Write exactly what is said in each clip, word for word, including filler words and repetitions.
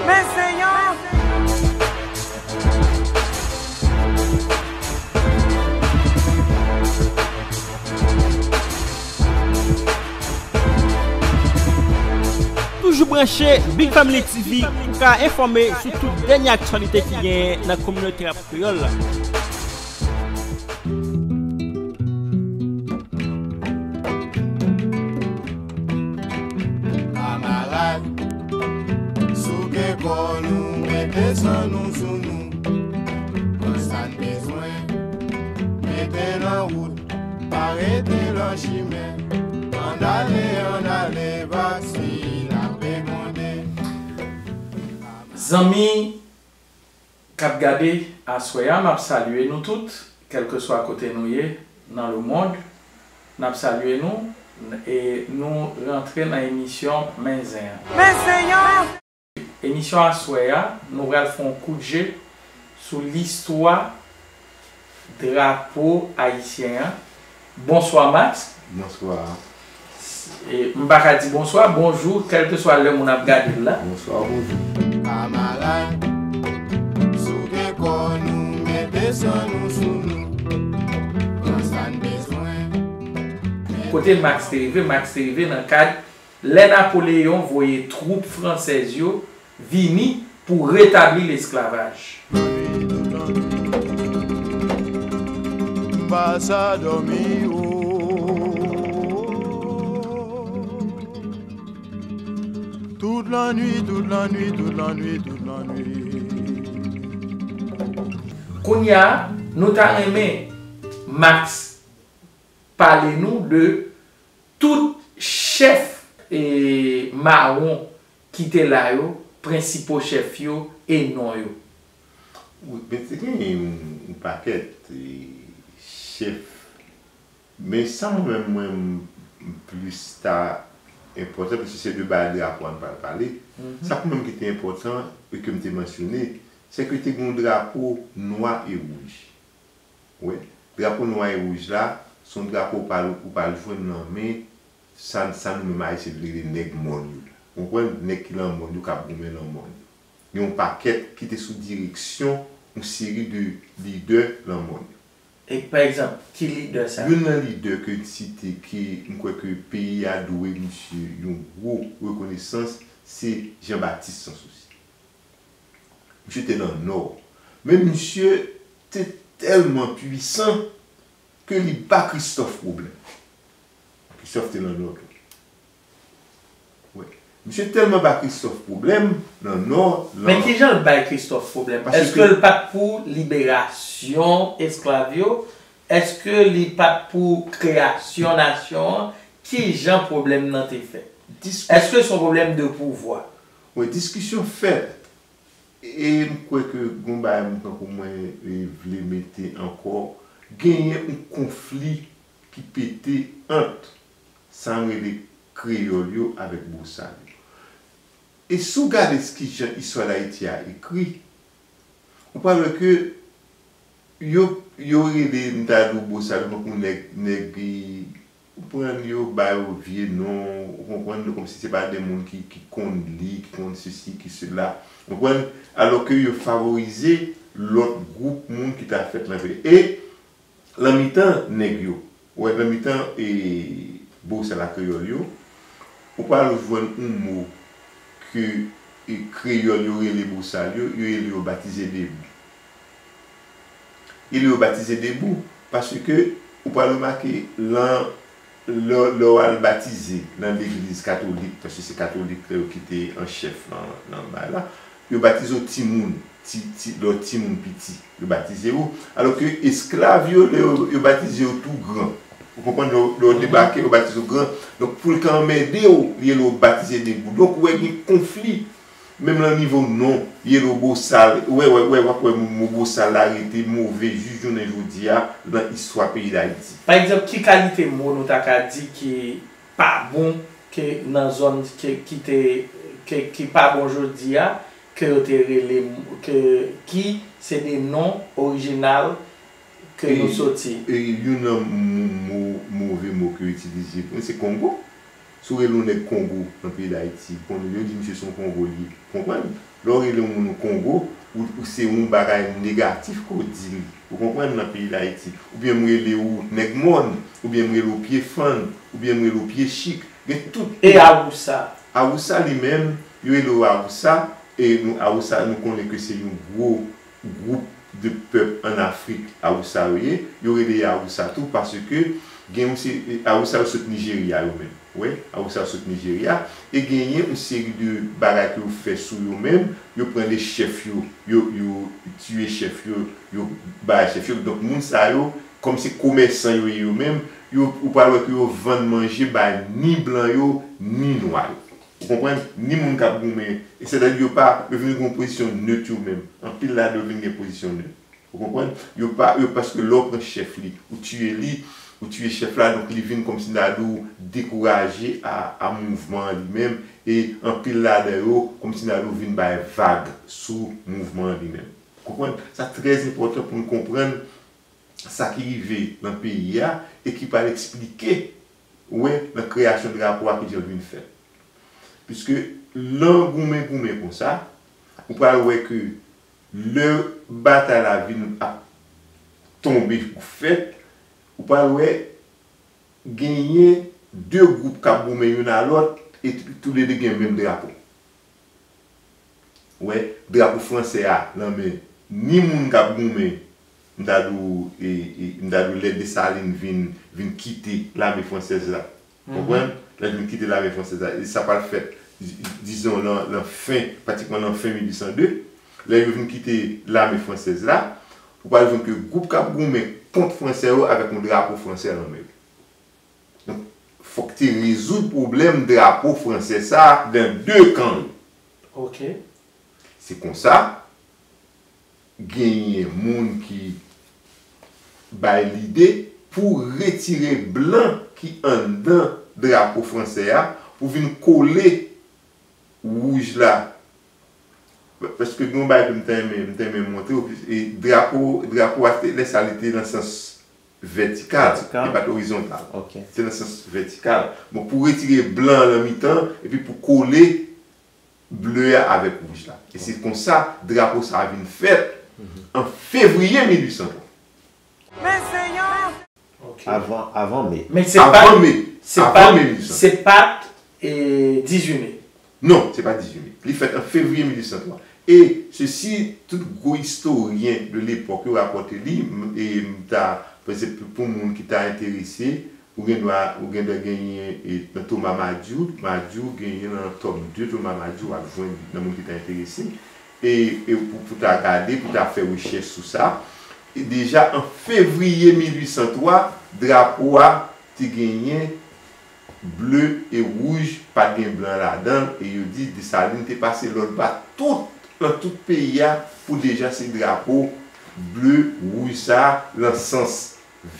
Men se yon Toujou branche Big Family T V pou ka enfòme sou tout dènye aktyalite ki genyen nan kominote rap kreyòl la. Kamarad, souke kò nou, mete san nou sou nou. Pran sa n bezwen, mete nan wout, pa rete nan chimen. Ann ale, ann ale, vwazi n ape gwonde. Zanmi k ap gade aswè a, m ap salye nou tout, kèlkeswa kote nou ye nan lemonn. N ap salye nou e nou rantre nan emisyon Men Zen an. Men Zen an! Emisyon aswè a, nou pral fè yon kout je sou listwa drapo ayisyen an. Bonswa Max. Bonswa. E, m pa ka di bonswa, bonjou, kèlkeswa lè moun ap gade l la. Bonswa, bonjou. Kamarad, souke kò nou, mete san nou sou nou. Pran sa n bezwen. Kote Max te rive? Max te rive nan kad lè Napoleyon voye twoup fransèz yo vini pou retabli lesklavaj. M pa sa dòmi o. Tout lannwit, tout lannwit, tout lannwit, tout lannwit. Kounye a, nou ta renmen Max pale nou de tout chèf e mawon ki te la yo, prensipo chèf yo e non yo. Wi, men te gen yon, yon pakèt e, chèf. Men sa mwen menm, mwen, m plis ta enpòtan, paske se de bagay drapo a n pral pale. Sa pou mwen ki te enpòtan e ke m te mansyone, se ke te gen yon drapo nwa e wouj. Wi. Drapo nwa e wouj la, se yon drapo ou pral, ou pral jwenn nan men sa, sa nou menm Ayisyen nou rele nèg mòn yo. Ou konprann? Nèg ki lan mòn yo, k ap goumen lan mòn yo. Gen yon pakèt ki te sou direksyon yon seri de lidè lan mòn yo. E pa egzanp, ki lidè sa? Youn nan lidè ke n site ke m kwè ke peyi a dwe misye yon gwo rekonesans, se Jean Baptiste Sans Souci. Misye te nan Nò. Men misye te tèlman pwisan ke li ba Christophe pwoblèm. Christophe te nan Nò tou. Wi. Misye tèlman ba Christophe pwoblèm nan Nò lan. Men kijan l bay Christophe pwoblèm? Èske l pa t pou liberasyon esklav yo? Èske li pa t pou kreyasyon nasyon an? Kijan pwoblèm nan te fèt? Èske se yon pwoblèm de pouvwa? Wi, diskisyon fèt. E m kwè ke gon bagay m tankou mwen e vle mete ankò, genyen yon konfli ki pete ant sa m rele kreyòl yo avèk bosal yo. E si w gade kijan istwa Dayiti a ekri, ou pral wè ke yo, yo rele m ta di w bosal yo tankou nèg, nèg Ou konprann, yo ba yo vye non, ou konprann, kòmsi se pa de moun ki, ki konn li, ki konn sesi, ki sela. Ou konprann? Alò ke yo favorize lòt gwoup moun ki ta fèt lan peyi. E lan mitan nèg yo, ou wè, lan mitan e, bosal a kreyòl yo, ou pral jwenn yon mo ke e, kreyòl yo rele bosal yo, yo rele yo batize debou. Li rele yo batize debou, paske ou pral remake lan, lè, lè w al batize nan legliz katolik, paske se katolik yo ki te an chèf nan, nan bagay la, yo batize w timoun, ti, ti, lè w timoun piti, yo batize w, alò ke esklav yo, lè yo, yo batize yo tou gran. Ou konprann, lè, lè w debake, yo batize w gran. Donk, pou l ka anmède w, li rele w batize debou. Donk, ou wè gen konfli. Menm lan nivo non, li rele w bosal. Ou wè, wè, wè, w ap wè mo, mo bosal la rete move jis jounen jodi a lan istwa peyi Dayiti. Pa egzanp, ki kalite mo nou ta ka di ki pa bon ke nan zòn ke, ki te, ke, ki pa bon jodi a, ke yo te rele, ke, ki se de non orijinal ke nou soti? E youn nan mo, mo, move mo ke yo itilize pou nou, se Kongo. Si w rele yon nèg Kongo nan peyi Dayiti, konnen yo di misye se yon Kongo li ye. Ou konprann? Lè w rele yon moun Kongo, ou, ou se yon bagay negatif ke w di li. Ou konprann? Nan peyi Dayiti. Oubyen m rele w nèg mòn, oubyen m rele w pye fann, oubyen m rele w pye chik. Gen tout. E Awousa? Awousa li menm, yo rele w Awousa, e nou, Awousa, nou konnen ke se yon gwo gwoup de pèp ann Afrik, Awousa yo ye, yo rele yo Awousa tou, paske gen yon se, Awousa yo sot Nijerya yo menm. Wi, Awousa yo sot Nijerya, e genyen yon seri de bagay ke yo fè sou yo menm, yo pran de chèf yo, yo, yo tiye chèf yo, yo bay chèf yo. Donk, moun sa yo, kòm se komèsan yo ye yo menm, yo, ou pral wè ke yo vann manje bay ni blan yo, ni nwa yo. Ou konprann? Ni moun k ap goumen. E sètadi yo pa, yo vin gen yon pozisyon net yo menm. Anpil ladan yo vin gen pozisyon net. Ou konprann? Yo pa, yo, paske lè w pran chèf li, ou tiye li, ou tiye chèf la, donk li vin kòmsi m ta di w dekouraje a, a mouvman an li menm, e anpil ladan yo, kòmsi m ta di w vin bay vag sou mouvman an li menm. Ou konprann? Sa trè enpòtan pou n konprann sa ki rive nan peyi a e ki pral eksplike, wi, nan kreyasyon drapo a ki jan l vin fèt. Piske lè w goumen goumen konsa, ou pral wè ke lè batay la vin ap tonbe pou fèt, ou pral wè genyen de gwoup k ap goumen youn a lòt e toulede gen menm drapo. Wè, drapo fransè a nan men ni moun k ap goumen, m ta di w, e, e, m ta di w lè Desalin vin, vin kite lame fransèz la. Konprann? Lè l vin kite lame fransèz la, e sa pral fèt, di-, dizon, nan, nan fen, pratikman nan fen mil uit san de. Lè yo vin kite lame fransèz la, ou pral jwenn ke gwoup k ap goumen kont fransè yo avèk yon drapo fransè nan men yo. Donk, fòk te rezoud pwoblèm drapo fransè sa a nan de kan yo. Ok. Se konsa, genyen moun ki bay lide pou retire blan ki anndan drapo fransè a, pou vin kole wouj la. Paske gen yon bagay ke m ta renmen, m ta renmen montre w, e drapo, drapo a, te, lè sa, li te nan sans vètikal, li pa t orizontal. Ok. Se nan sans vètikal. Bon, pou retire blan an nan mitan, epi pou kole ble a avèk wouj la. E se konsa drapo sa a vin fèt an fevriye mil uit san twa. Men Senyè! Ok. Avan, avan me. Men se pa, avan me. Se pa, avan me mil uit san. Se pa, e, dizuit me. Non, se pa dizuit me. Li fèt an fevriye mil uit san twa. E sesi, tout gwo istoryen de lepòk yo rapòte li, m-, e m ta, pa egzanp, pou moun ki ta enterese, ou gen dwa, ou gen dwa genyen, e, nan Thomas Madiou, Madiou genyen nan tòm de Thomas Madiou, w ap jwenn nan moun ki ta enterese. E, e pou, pou ta gade, pou ta fè rechèch sou sa. E deja an fevriye mil uit san twa, drapo a te genyen ble e wouj, pa t gen blan ladan l, e yo di Desalin te pase lòd ba tout, nan tout peyi a, pou deja se drapo ble, wouj sa a, nan sans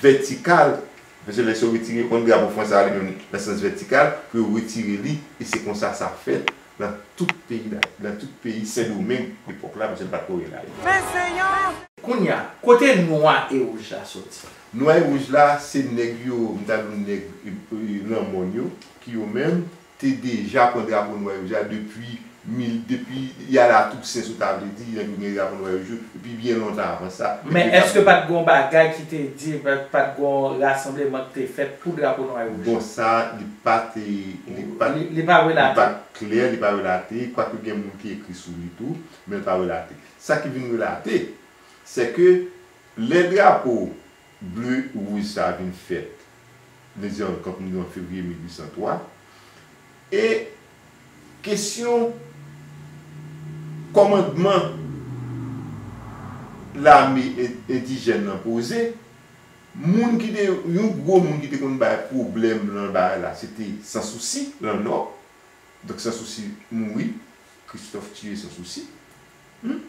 vètikal. Paske lè sa yo retire, konn drapo fransè a li menm nan sans vètikal, pou yo retire li, e se konsa sa fèt nan tout peyi la, nan tout peyi Sendomeng epòk la, paske l pa t Kore la. Men Senyè! Kounye a, kote nwa e wouj la soti? Nwa e wouj la, se nèg yo, m ta di w nèg, e, e, lanmòn yo, ki yo menm te deja pran drapo nwa e wouj la depi mil, depi Yala Toussaint, si w ta vle di, nèg yo gen drapo nwa e wouj yo, depi byen lontan avan sa. Men èske pa t gen yon bagay ki te di, pa, pa t gen yon rasanbleman ki te fèt pou drapo nwa e wouj? Bon, sa, li pa te, li pa, li, li pa relate. Li pa klè, li pa relate, kwake gen moun ki ekri sou li tou, men li pa relate. Sa ki vin relate, se ke lè drapo ble wouj sa a vin fèt, lè di an, kòm nou di an fevriye mil uit san twa, e kesyon kòmandman lame en-, endijèn nan poze, moun ki te, yon gwo moun ki te konn bay pwoblèm nan bagay la, se te Sansousi, nan Nò. Donk, Sansousi mouri, Kristòf tiye Sansousi. Hmm?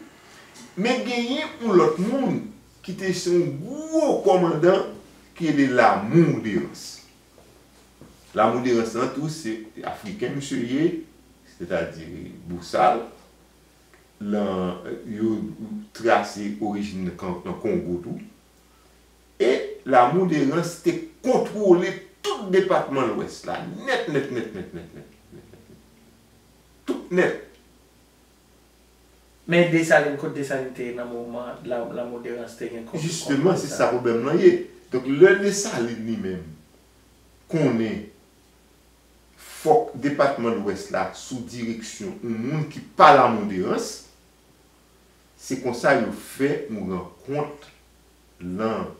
Men genyen yon lòt moun ki te se yon gwo kòmandan ki rele Lamoudérance. Lamoudérance lan tou, se Afriken misye ye, sètadi Bosal, lan, yo trase orijin nan Kon-, nan Kongo tou. E Lamoudérance te kontwole tout depatman Lwès la, nèt, nèt, nèt, nèt, nèt, nèt, nèt, nèt, nèt. Tout nèt. Men Desalin, kot Desalin te ye nan moman la, Lamoderans te gen kont? Jisteman, se sa pwoblèm lan ye. Donk, lè Desalin li menm konnen fòk depatman Lwès la sou direksyon yon moun ki pa Lamoderans, se konsa yo fè yon rankont lan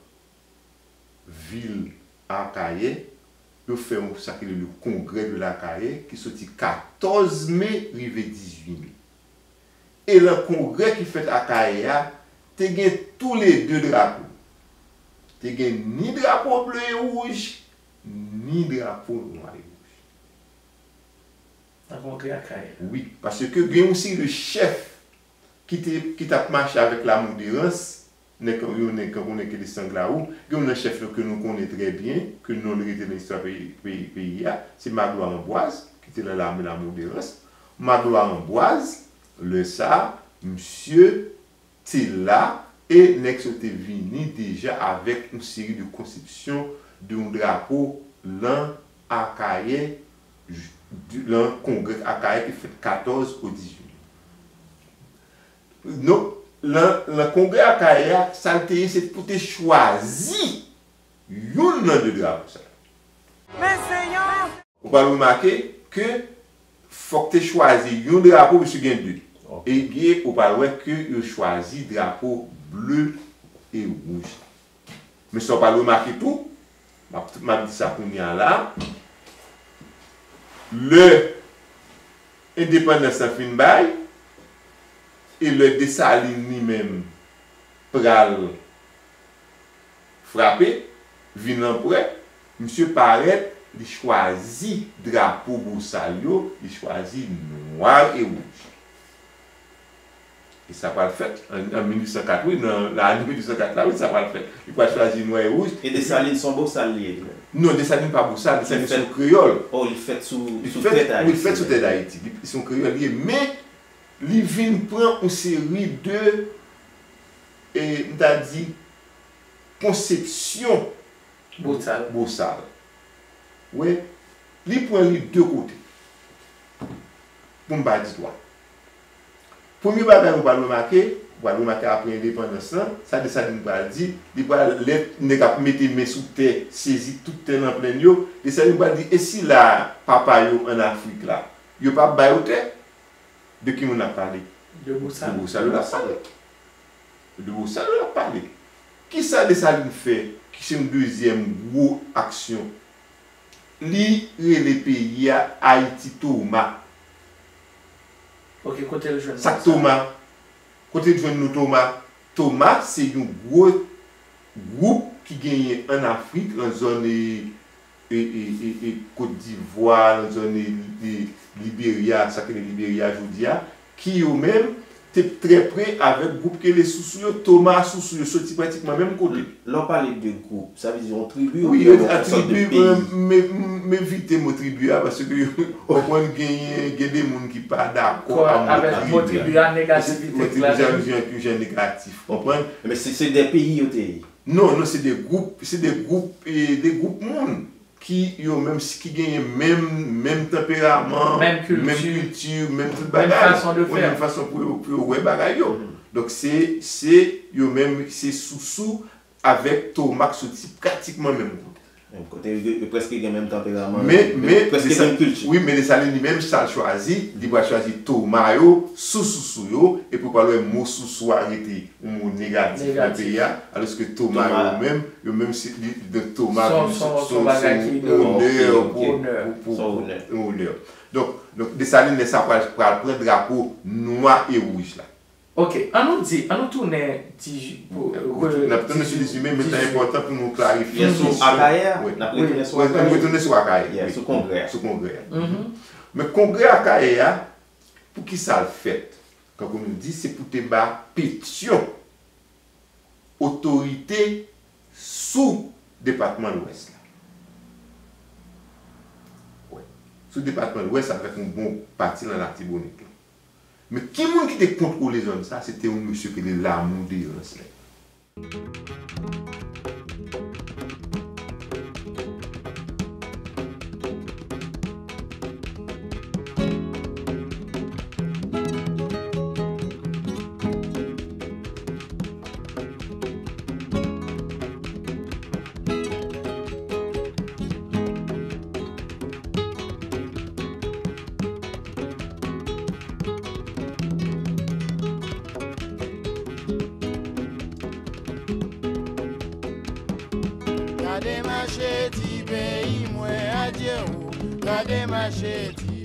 vil Akayè, yo fè yon sa ki rele le Congrès de l'Akayè ki soti katòz me rive dizuit me. E lan kongrè ki fèt Akayè a, te gen toulede drapo. Te gen ni drapo ble e wouj, ni drapo nwa e wouj. Nan kongrè Akayè. Wi, paske gen yon seri de chèf ki te ki t ap mache avèk Lamoderans, nèg yon nèg kankou nèg ki te Sangla ou, gen yon nan chèf yo ke nou konnen trè byen, ke non l rete nan istwa peyi peyi peyi a, se Magloire Ambroise, ki te nan lame Lamoderans. Magloire Ambroise, lè sa a, misye te la, e nèg sa yo te vini deja avèk yon seri de konsepsyon de yon drapo lan Akayè, lan kongrè Akayè ki fèt katòz o dizuit. Donk, lan, lan kongrè Akayè a, sa l te ye, se pou te chwazi youn nan de drapo sa yo. Ou pral remake ke fòk te chwazi yon drapo, paske gen de. E gen, ou pral wè ke yo chwazi drapo ble e wouj. Men sa w pral remake tou, m ap, m ap di sa kounye a la, lè endepandans lan fin bay, e lè Desalin li menm pral frape, vin anperè, misye parèt, li chwazi drapo bosal yo, li chwazi nwa e wouj. E sa pral fèt an, an mil uit san kat, wi, nan lane mil uit san kat la, wi, sa pral fèt. Li pral chwazi nwa e wouj. E Desalin se yon bosal li ye li menm? Non, Desalin pa bosal, Desalin se yon kreyòl. Oh, li fèt sou, sou tè Dayiti. Li fèt sou tè Dayiti. Li se yon kreyòl li ye, men li vin pran yon seri de, e, m ta di, konsepsyon bosal. Wi, li pran li de kote. Pou m pa di twa. Premye bagay ou pral remake, ou pral remake apre endepandans lan, sa Desalin pral di, li pral, lè nèg ap mete men sou tè, sezi tout tè nan plenn yo, Desalin pral di, e sila papa yo ann Afrik la, yo p ap ba yo tè? De ki moun l ap pale? De Bosal. De Bosal l ap pale. De Bosal l ap pale. Kisa Desalin fè ki se yon dezyèm gwo aksyon? Li rele peyi a Ayiti Toma. Ok, kote l jwenn non sa? Sa k Toma? Kote l jwenn non Toma? Toma se yon gwo gwoup ki genyen ann Afrik, nan zòn e, e, e, e, e Kot Divwa, nan zòn e, e Liberya, sa k rele Liberya jodi a, ki yo menm te trè pre avèk gwoup ki rele Sousou yo, Toma Sousou yo soti pratikman menm kote. Lè w pale de gwoup, sa vle di yon tribi oubyen yon sòt de peyi? Wi, yon tribi, m evite mo tribi a, paske w konprann genyen, gen de moun ki pa dakò ak mo tribi a. Mo tribi a negativite. Mo tribi a yon jan negatif, konprann? Men se, se de peyi yo te ye? Non, non, se de gwoup, se de gwoup, e, de gwoup moun ki yo menm, ki genyen menm, menm tanperaman, menm kilti, menm tout bagay, menm fason pou yo, pou yo wè bagay yo. Donk, se, se yo menm, se Sousou avèk Toma k soti pratikman menm kote. Menm kote, yo, yo prèske gen menm tanperaman, men, men, prèske menm kilti. Wi, men Desalin li menm, sa l chwazi, li pral chwazi Toma yo sou Sousou yo, epi w pral wè mo Sousou a rete yon mo negatif nan peyi a, alòske Toma yo menm, yo menm se, li, donk Toma vin se, se, se yon onè pou, pou, pou, yon onè. Donk, donk Desalin lè sa pral, pral pran drapo nwa e wouj la. Ok, ann nou di, ann nou tounen ti, pou, re, n ap tounen sou dizuit me, men sa enpòtan pou nou klarifye kesyon. Sou Akayè a, n ap retounen sou Akayè. Wi, n ap retounen sou Akayè, wi, sou kongrè a. Sou kongrè a. Men kongrè Akayè a, poukisa l fèt? Kankou nou di, se pou te ba Petyon otorite sou depatman Lwès la. Wi. Sou depatman Lwès avèk yon bon pati nan Latibonit la. Men ki moun ki te kontwole zòn sa a? Se te yon mesye ki rele Lamoderans menm. Gade mache ti